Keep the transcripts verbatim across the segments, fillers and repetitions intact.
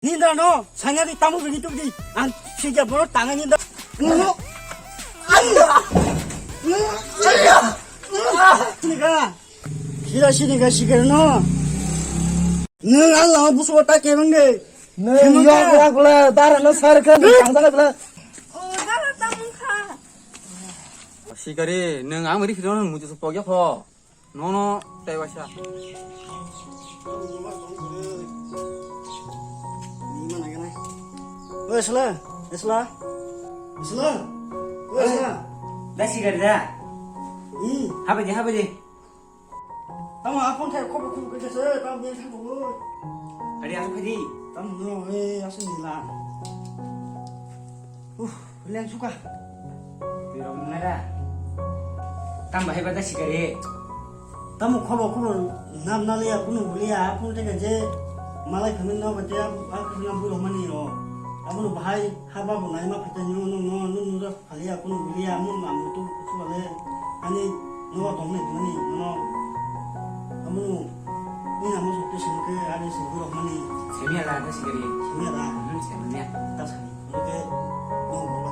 Ninda no, sanya di tamu bini tu di. Ang sija bono tangan ninda. No. Ayah. Ayah. Ayah. Sini ka. Sira sini ka sikar no. Nung Allah busu ta ke bang de. Nung yo bla bla dara no sar ka tang tang bla. Oh, dara tamu kha. Sikari, nung ang mari khidon muju supok ya kho. Nono tei waisa. Oi, Sla, Sla, Sla, oi, Sla. Da sikar da. Hmm. Habaji, habaji. Tamo apon thai khobo khobo kete se, tamo bien thang bo. Ari asu khaji. Tamo no, eh, asu nila. Uh. Leng suka. Birok nara. Tam bahai bata sikare. Tamo khobo khobo nam naliya kunu buliya apun tega je malai khamin no bate ap ap nam bulo mani ro. Abuno bahai haba bo naima phata nyu no no no no phaliya kunu buliya mun mam tu kusu bale ani no tong ne mani no. Abuno ni namu sokte sengke ani sengku rok mani. Semia la ta sikare. Semia la. Hmm, semia. Ta sani. Oke, no, no, no.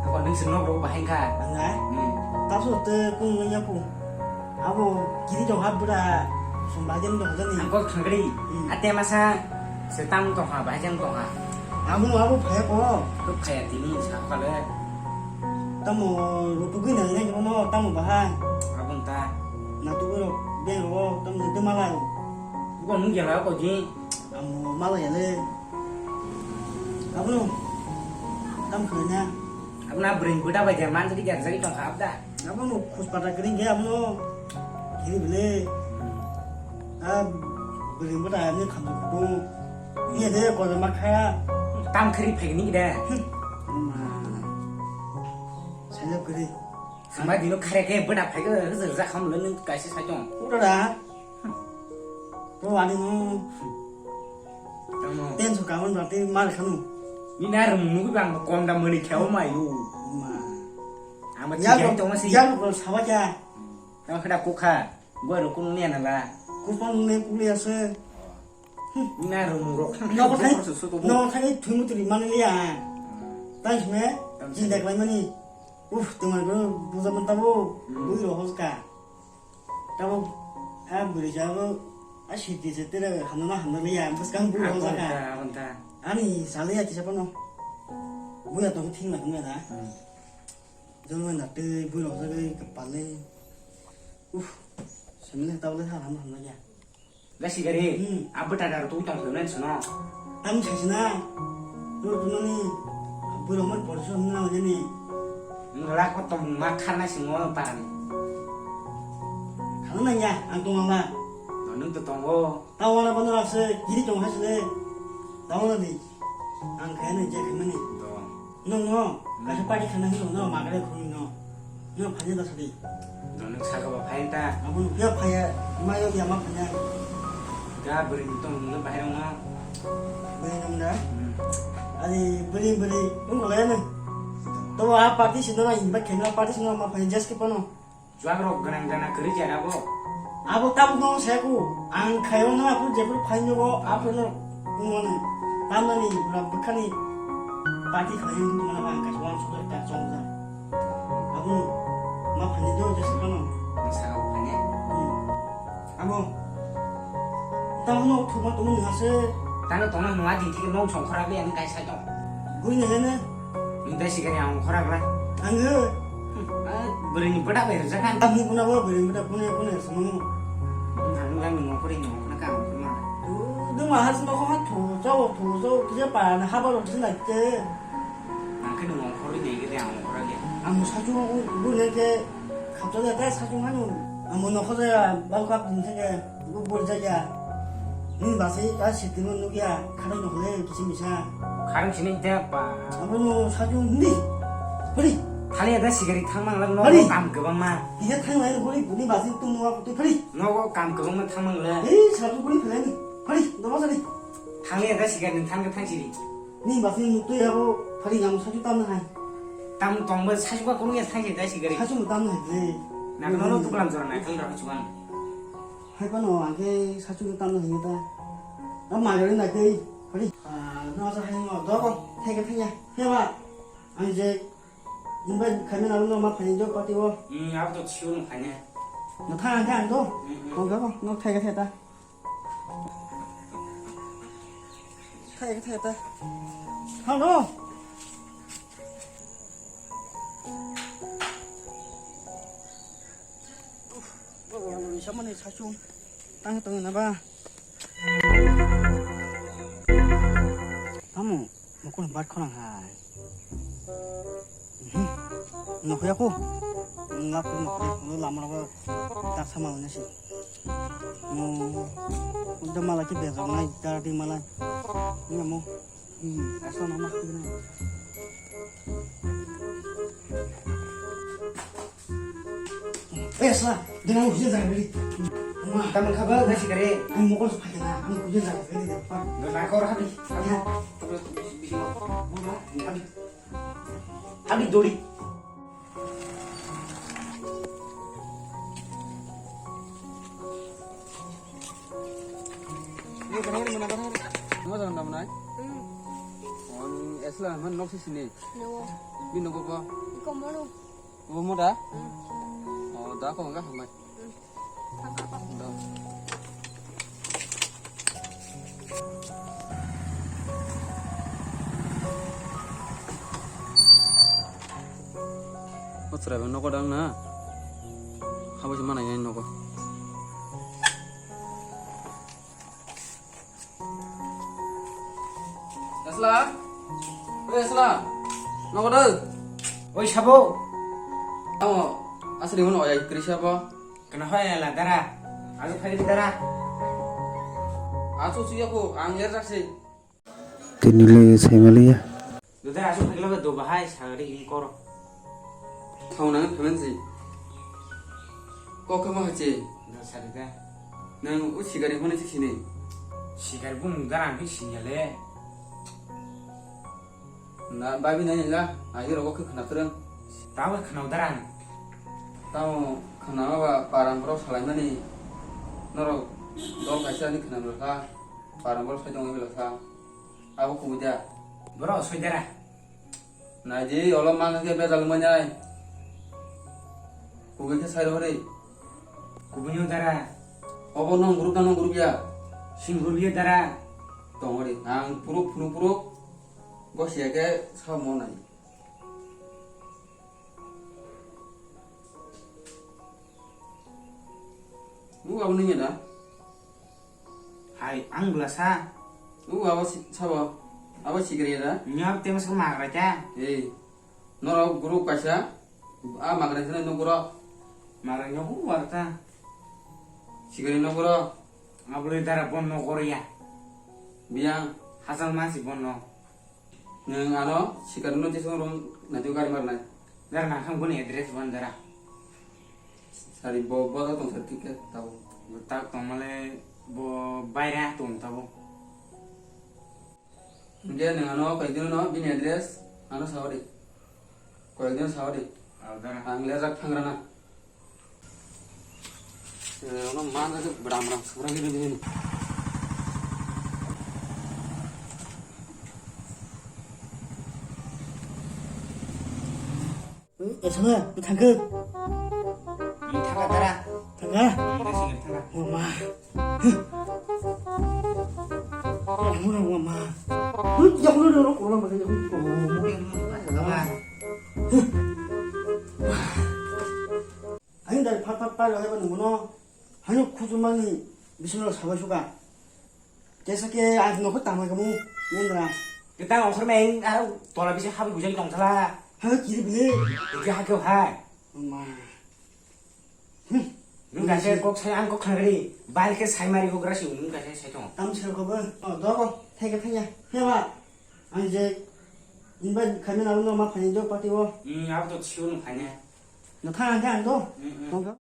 Ako nung sing nok rok bahai kha. Ang ai? Hmm. Taso te kung nung yaku. Abo kiri jong hap bura. Sumbagen dong jani. Ang kok thangri. Hmm. Ate masa setang tong ha, bahai jang tong ha. Amo abo phaya ko. Kok phaya tini sa kale. Tamo rutu gwi nang nang no tamo bahai. Abon ta. Na tu ro beng ro tamo de malai. Ko nung jala ko ji. Amo malai le. Abono tam khwlai na. Abono bwrwi bwta bai je man jagwi jar jagwi tong kha abda. Abono khus pata kwrwi khe abono kiri bile. A bwrwi bwta ani khamjak ko. Ni de ko ma kha. Tam khri phek ni de. Ma. Sajak kwrwi. Sama dino khare khe bwta phek rwjak kham le nung kaisa sai tong. Ura da. To ani no. Tamo. Tenso kawan berarti mal khanu. Ni na rum nugui bang konda mani kheo mayu. Ma. Ama ya chikai tong si. Ya ko sawa kya. Tamo khada kukha. Gua rukun ni anala. Kupang ne kuli ase. Ni na rum rok. Nogo thai. Nogo thai thumutri manliya. Tai sme. Jinda klai mani. Uf, tumar ko buja mantabo. Bui ro hoska. Tamo, a bwrwi sa abo, a siti se tere hamna na hamna liya, bwskang bui ho jaka. Abonta, abonta. Ani saliya kisa pono. Buya tong thing la kunu da. Hmm. Jolma na te bui ho jaka kapale. Uf, semle tawle ha hamna hamna ya. Gasigari, hmm. Abota dar tu tong thang nai sino. Tam sesina. Lo tumani. Bui ho man porso na jani. Nung lak ko tong ma kharna singo parani. Khana nangya, ang tong ama. No, nung to tongo. Tao wana bana rase, kiri tong hasle. Tao na di. Ang kaya na je khamani. Do. Nung no, hmm. Kasa padi khana hino, no, magare khuni no. No, phanya da sadi. Do, nung saka ba phaya ta. Abo nung kya phaya, mayo ya ma phanya. Ga beri tong nung bahai rong ma. Beri nung da. Hmm. Adi beri, beri, nung ko laya na. To a party sino na, imba kena party sino ma phanya jas ke pano. Chuak rok gwnang gana kwrwi jara bo. Abo tabuk no se ku. Ang khayo no aku jepur phaino bo apno no. Ngone. Tamani bra bkhani. Party khayo no mana ba ang kaisa wan suka ta chong ja. Abo ma phani do je se kano. Saka bo phani. Hmm. Abo. Tamo no thuma tumu ni hase. Tano tongna nwa di thik no chong khora be ang kaisa to. Gui ne ne. Nung tei sikari ang khora gla. Ang he. Ah, bwrwi ni bwda bai rwjak kha. Ang ni buna bo bwrwi bwda kune kune sunu. Ang lang ni nokori ni nokna ka ang ma. Duma has no kho ha thu cho thu cho kisa pa na haba ro sin na te. Ang khe nung nokori ni gede ang khora ge. Ang sa chu bu ne ke khap cha da ta sa chu ha nu. Ang mo no kho ja ba ka din se ke. Bo bor jaya. Ni basi ka sitimo nugya, khana no hole kisi misa. Kharang sini te pa. Abo no saju ni. Pari. Thali ada sigari thang mang lang no. Pari. Kam kwbang ma. Iya thang lai gori ni basi tung no aku tu pari. No kam kwbang ma thang mang le. Eh, saju gori phalai ni. Pari, domo sari. Thali ada sigari thang ka thang siri. Ni basi nutui abo pari ngam saju tam na hai. Tam tong ba saju ka kunu ya thang siri da sigari. Saju tam na hai. Na no no tuklam jora na thang ra chuan. Hai phano ang khe sachukno tamno hino ta. A magari na tei. Bali. Ah, no sa hai no dogo. Thai ka thanya. He ba. Ang je invite khaina na no ma phani jo party o. Hmm, abo to sure no khaina. No thang thang do. Hmm, hmm. No ga no thai ka theta. Thai ka theta. Hello. Samani sachung tang tong na ba. Tamo mokol bat khorang hai. Nokhya ko. Ngap nokhya ko lama ko tak sama nasi. Mo udah malah ki bezong nai dari malah. Ini mo. Hmm, asal nama kena. Eh, asal, dengan ujian jangan beli. Wah, taman kabar nasi kare. Ang mokol sepakai lah, ang ujian jangan beli. Nggak nakor habis. Ya. Habis. Habis dori. Ni benar mana benar? Mau jangan mana? Hmm. On esla man nok sini. Nyawa. Bini nogo bo? Iko mono. Bo mo da? Hmm. Oh, da ko enggak hamai. Hmm. Apa? Da. O chwrai bo nogo dang na? Habo se manai nai nogo. Esla? Oi, Esla? Nogo da? Oi, sabo. Amo, asri mono oyai krisa bo. Kana hoya la dara? Ajo phai dara. Aso suya ko, ang ler raksi. Tini le saimaliya. Dudar asuk phagla ba do bahai sagari him koro. Thau nang phemen si. Kok khe ma hachi. Na sari da. Nang u sigari hone si sini. Sigari bu mudar ang khe sinya le. Na babi nai la. Ahi rogo khe khna kreng. Tamo khna udaran. Tamo khna ba parang bro salai mani. Norok dol kaisa ni khna bro kha. Parang bro sai tong bro kha. Abo kubui da. Bro, soi dara. Nai di, olo mang khe bejal wngmani ai. Kubui khe sai rohori. Kubui no dara. Obo nong group na nong group ya? Sing group ya dara. Tong ori. Ang puruk phunu puruk. Gosiya khe sao mo nai. U abo nung ya da? Hai, ang bwlasa. U abo si-, sabo? Abo sikri ya da? Nya tema sa magra cha. Ei, norok group kaisa. A magra sini nung group. Magra nya hu warta. Sikri nung group. Abole dara bon no goro ya. Biang. Hasal masi bon no. Nwng ano sikar no tisung rung naitu gari marnai. Dara nang kham guni address wan dara. Sari bo bo tong sari ticket tabo. Bo tak tong male bo baira tong tabo. Hingke nwng ano koi dino no bini address ano sawari. Koi dino sawari. Al dara. Ang lejak thangrana. Eh, ono mana ke bram bram seberang ini ini. Eh, sana, thangke. Ini thangka dara. Thangka? Ini sih thangka. Oh, ma. Huh. Ya, murah, ma. Huh, ya, murah, murah, murah, murah, murah. Ini thangka dara. Huh. Ani dai phat phat pai rok eba nungno. Hani khujumani bising rok sabai suka. Kesa ke ang nokho tangma kamu nendra. Kita ongkhor main ah tola bising habi bujai tong thala. Ha kiri bile. Ege ha kyo hai. Ma. Nung kaisa kok sai ang kok khangri. Bai ke sai mari ko grasi nung kaisa sai tong. Tam sel ko ba. Oh, dogo. Thai ke thanya. He ba. Ang je. Inba kami na no ma phani jo pati wo. Hmm, abo to chiu nung phanya. No thang thang do. Hmm, hmm.